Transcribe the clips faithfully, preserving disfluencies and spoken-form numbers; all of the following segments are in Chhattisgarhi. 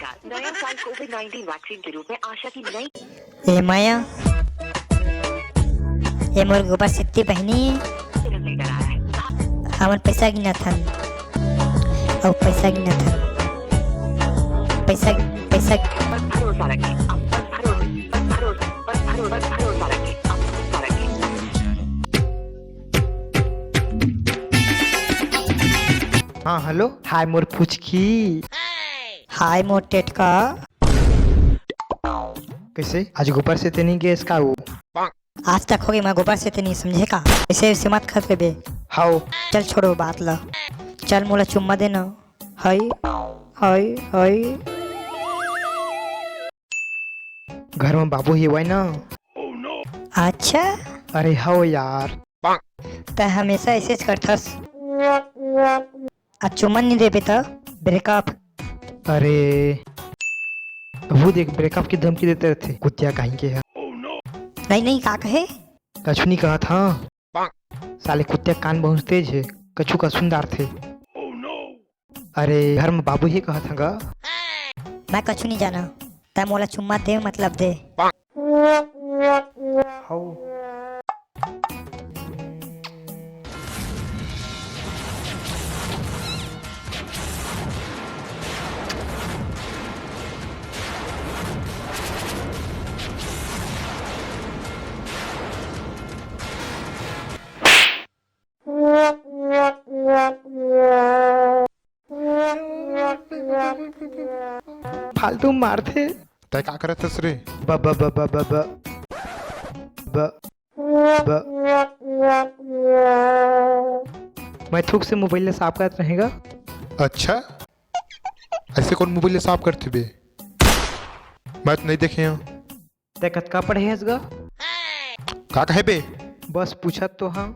नया साल कोविड नाइनटीन वैक्सीन के रूप में आशा की नई ए माया, ये मोर गोबर सित्ती बहिनी, सिरम लेकर आ रहा है। हमन पैसा गिनत हन, अउ पैसा गिनत हन, पैसा, पैसा। पर भरोसा रखें, अब पर भरोसा, पर भरोसा, पर भरोसा, पर भरोसा रखें, अब भरोसा रखें। हाँ, हेलो। हाय मोर पुचकी। हाय मोर टेटका। कइसे? आज गोबर सित्ती नइ गेस का वो? आज तक होगे मैं गोबर सित्ती नइ, समझे का? अइसे, अइसे मत खस लेबे। हाओ। चल छोड़ो बात ला। चल मोला चुम्मा दे ना। हई, हई, हई। घर में बाबू ही हवय ना? अच्छा। अरे हव यार। तैं हमेशा अइसेच करथस। आ चुम्मा नइ देबे त ब्रेकअप। अरे, वो देख, ब्रेकअप की धमकी देते रहिथे, कुतिया कहीं के ह। नहीं, नहीं, का कहे? कछु नइ कहत हँव। साले कुतिया कान बहुत तेज हे, कछु कछु नइ डारथे। अरे, घर में बाबू ही कहत हँव गा। मैं कछु नइ जानँव, तैं मोला चुम्मा दे, मतलब दे। हव। फालतू मारथे। तैं का करत हस रे? ब, ब, ब, ब, ब, ब। ब, ब। मैं थूक से मोबाइल ला साफ करत रहेंव गा। अच्छा, अइसे कोन मोबाइल ला साफ करथे बे? मैं तो नइ देखे हँव। तैं कतका पढ़े हस गा? का कहे बे? बस पूछत तो हँव।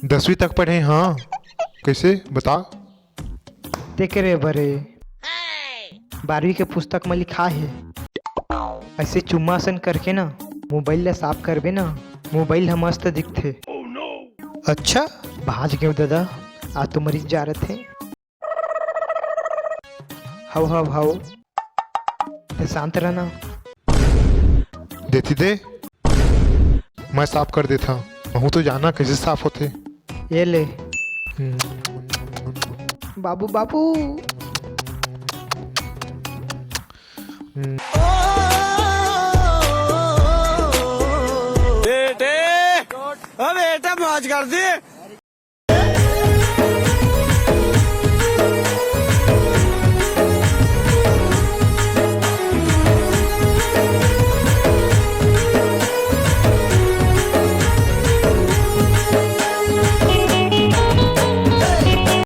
दसवीं तक पढ़े हँव। कइसे? बता। तेकरे बरे बारहवीं के पुस्तक म लिखा हे, अइसे चुम्मा असन करके ना मोबाइल ला साफ करबे ना, मोबाइल ह मस्त दिखथे। अच्छा। भाज गेंव ददा, आज तो मरीच जा रथे। हव, हव, हव। तैं शांत रह ना। देती दे, मैं साफ कर देथँव। महूँ तो जानँव कइसे साफ होथे। ये ले। बाबू, बाबू। बेटे, ओ बेटा, मौज कर दी।